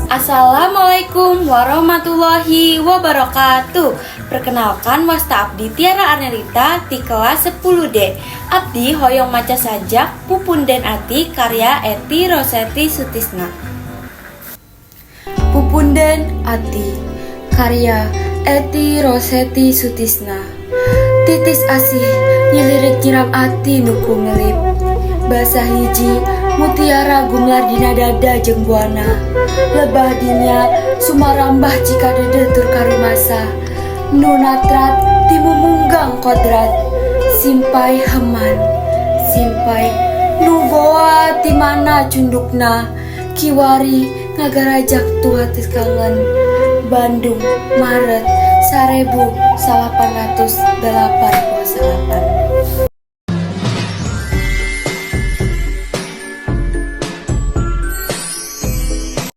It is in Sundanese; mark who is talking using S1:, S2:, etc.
S1: Assalamualaikum warahmatullahi wabarakatuh. Perkenalkan, wasta abdi Tiara Arnelita di kelas 10D. Abdi hoyong maca sajak Pupunden Ati karya Eti Roseti Sutisna. Pupunden Ati karya Eti Roseti Sutisna. Titis asih nyilirik nyiram ati nu kumelip. Basa hiji mutiara gumelar dina dada jeung buana. Lebah dinya sumarambah cikadede tur karumasa. Nu natrat ti mumunggang kodrat. Simpay heman, simpay nu boa ti mana cundukna. Kiwari ngagarajak tuatis kangen. Bandung, Maret 1989.